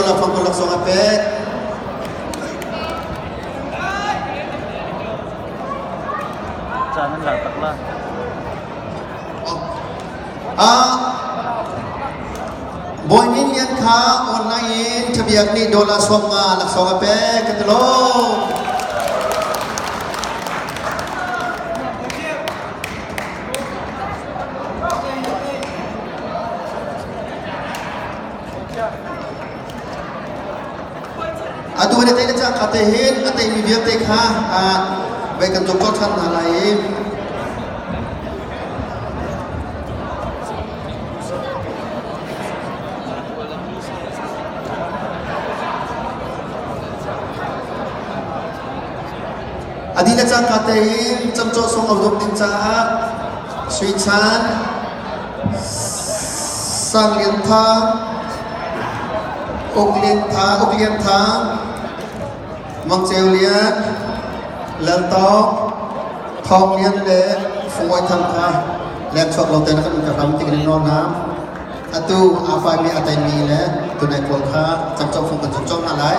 dollar fang kul laksawng a pek. Caan an lak tak la. Ah, Bawi Min Lian kha online in Thabiak nih dollar 50 laksawng a pek kan ti lo. Atu na tei na cang kha te hin a teimi vialte kha vei kan cawk ṭhan hna lai i A dih le cangka tein camcawh sung a dum ding caah Sui Chan, Sang Lian Thang, Uk Lian Thang, Uk Lian Thang, Mang Ceu Lian, Lal Tawk, Thawng Lian le Fung Awi Thang kha leng chuak lo tein kan ka hram ti kan nawl hna. Atu aa faimi a teimi le tunai pawl kha camcawh fung kan cawk hna lai.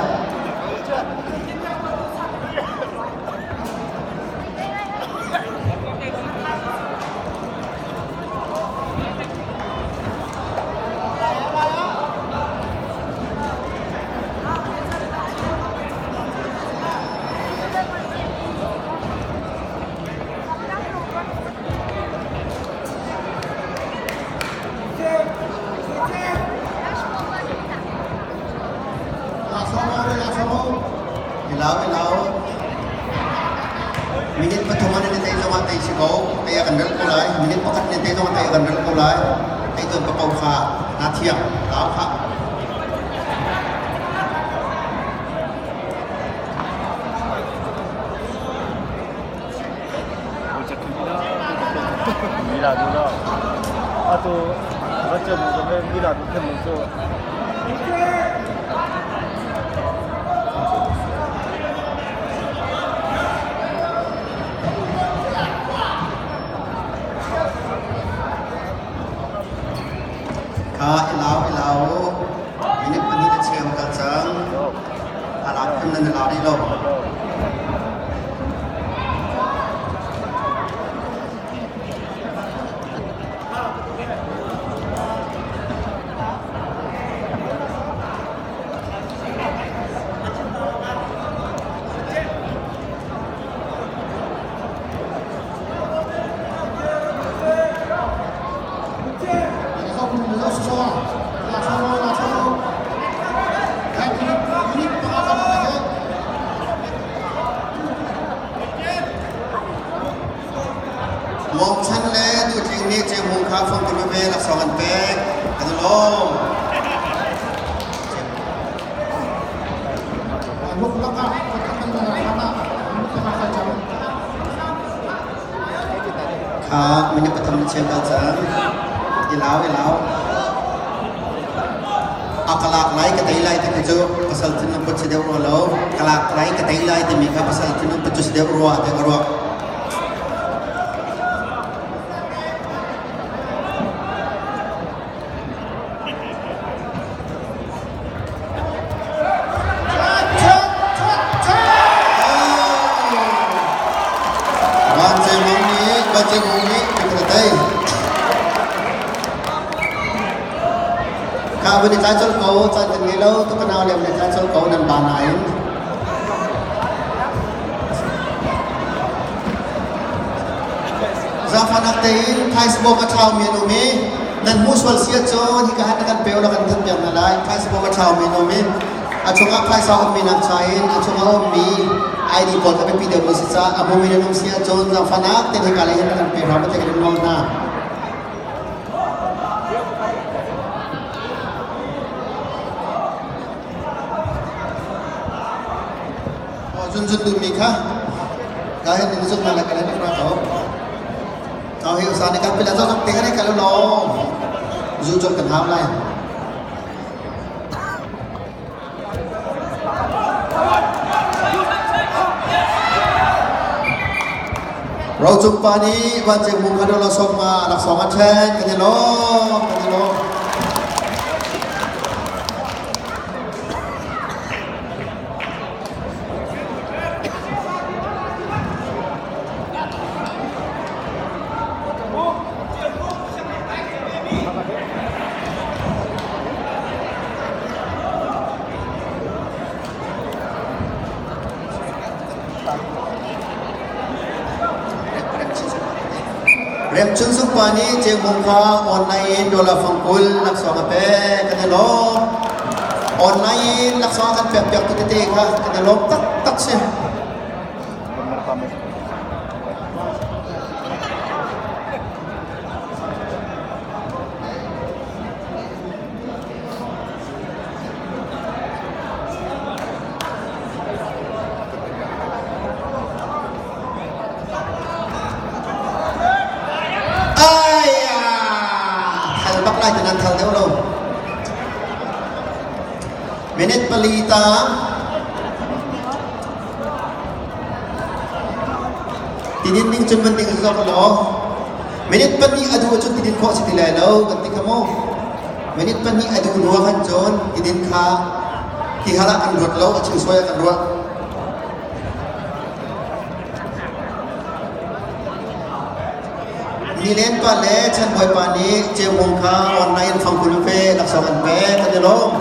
Ilau ilau. Minute 3 an ni tei zong ah tei si ko. Tei a kan rel ko lai. Minute 1 ni tei zong ah tei a kan rel ko lai. Tei tuan pa ko kha na thiam. Lau kha. Mila du lo. Atu va cem ko me mila du khem cu. Kha ilau ilau. Minute 2 na cheu kal cang. Alak phun nan la rih lo. Mawngchan le Duhtling nih Ceuhmung kha fangte veve laksawng an pek. Kan i lawm. Kha minute 3 na cheu kal cang. I lau i lau. A ka lak lai ka tei lai timi cu pasal thinlung put si deuh rua lo. Ka lak lai ka tei lai timi kha pasal thinlung put cu si deuh rua tiah ka ruah. Van Ceu Mung nih ka tei. Ka van i tlai colh ko, caan kan ngei lo, tu ka nau le van i tlai colh ko nan ba nain. Zaangfahnak tein phaisa bawm a ṭhaumi an um i nan hmuh sual si ahcun hika han kan pe ulaw kan thanh piak hna lai. Phaisa bawm a ṭhaumi an um i a chungah phaisa a ummi nak cha in a chungah a ummi ID pawl kha biapi deuhmi si caah a hmumi nan um si ahcun zaangfahnak tein hika lei hin kan pe hram te kan in nawl hna. Zun zun duhmi kha ka hin in zun na ka len ra ko. Kau hi usa ni kan pila zo te kan ka lo zu chon kan ham lai. Ro cung pa nih van ceng mung kha lo som ma laksawng a ṭhen kan i lawm kan i lawm. Remchung Sungpa nih Ceu Hmung kha online in dollar fang 20 laksawng a pek. Kan i lawm. Online in laksawng a kan pek piak tu tete kha kan i lawm taktak si. Ai thal bak lai nan thal deuh lo. Minute 4 ta tidin ning cun man ding zok lo. Minute 2 a duh cun tidin khawh si ti lai lo kan ti kha mu. Minute 2 a duh ruang han cun tidin kha ti hal ah kan ruat lo, a chim suai ah kan ruah. Nilen pa le Chanbawi pa nih Ceu Hmung kha online in fangkul pe laksawng an pek an i lawm.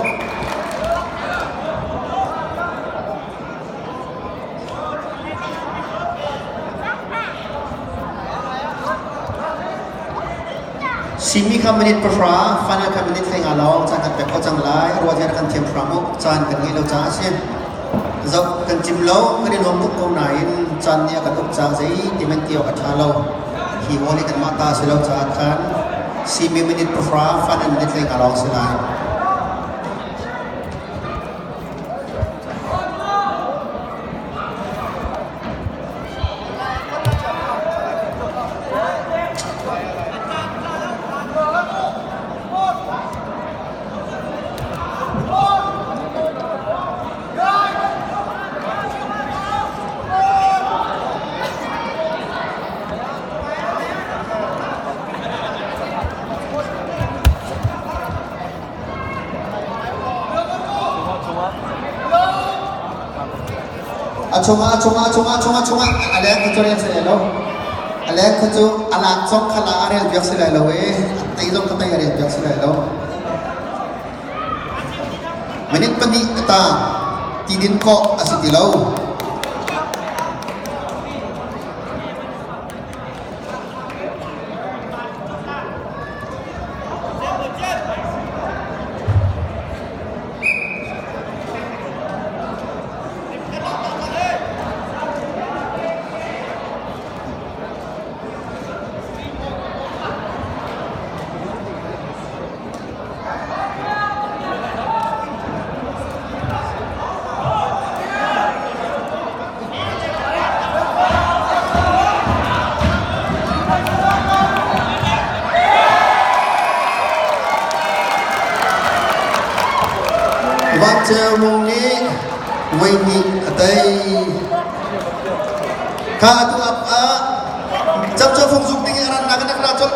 Simi kha minute 10, final kha minute 15 lawng caan kan pek khawh cang lai. A ruah kan thiam hram u. Caan kan ngei lo caah a si. Zoh kan cim lo, kan i nuam tuk ko nain caan nih a kan uk caah zei ti man ti awk a ṭha lo. Hi hall hi kanmah ta a si lo caah khan simi minute 10, final minute 15 lawng si lai. A chungah a chungah a chungah a chungah a chungah a leng kha cu rel si lai lo. A leng kha cu a lak zong kha la a rel piak si lai lo i a tei zong kha tei a rel piak si lai lo. Minute 2 a tang ti din kawh a si ti lo. Vangceu mung nih voi hnih a tei. Kha atu ap ah camcawhfung zuk ding i a rannak in a ra colh.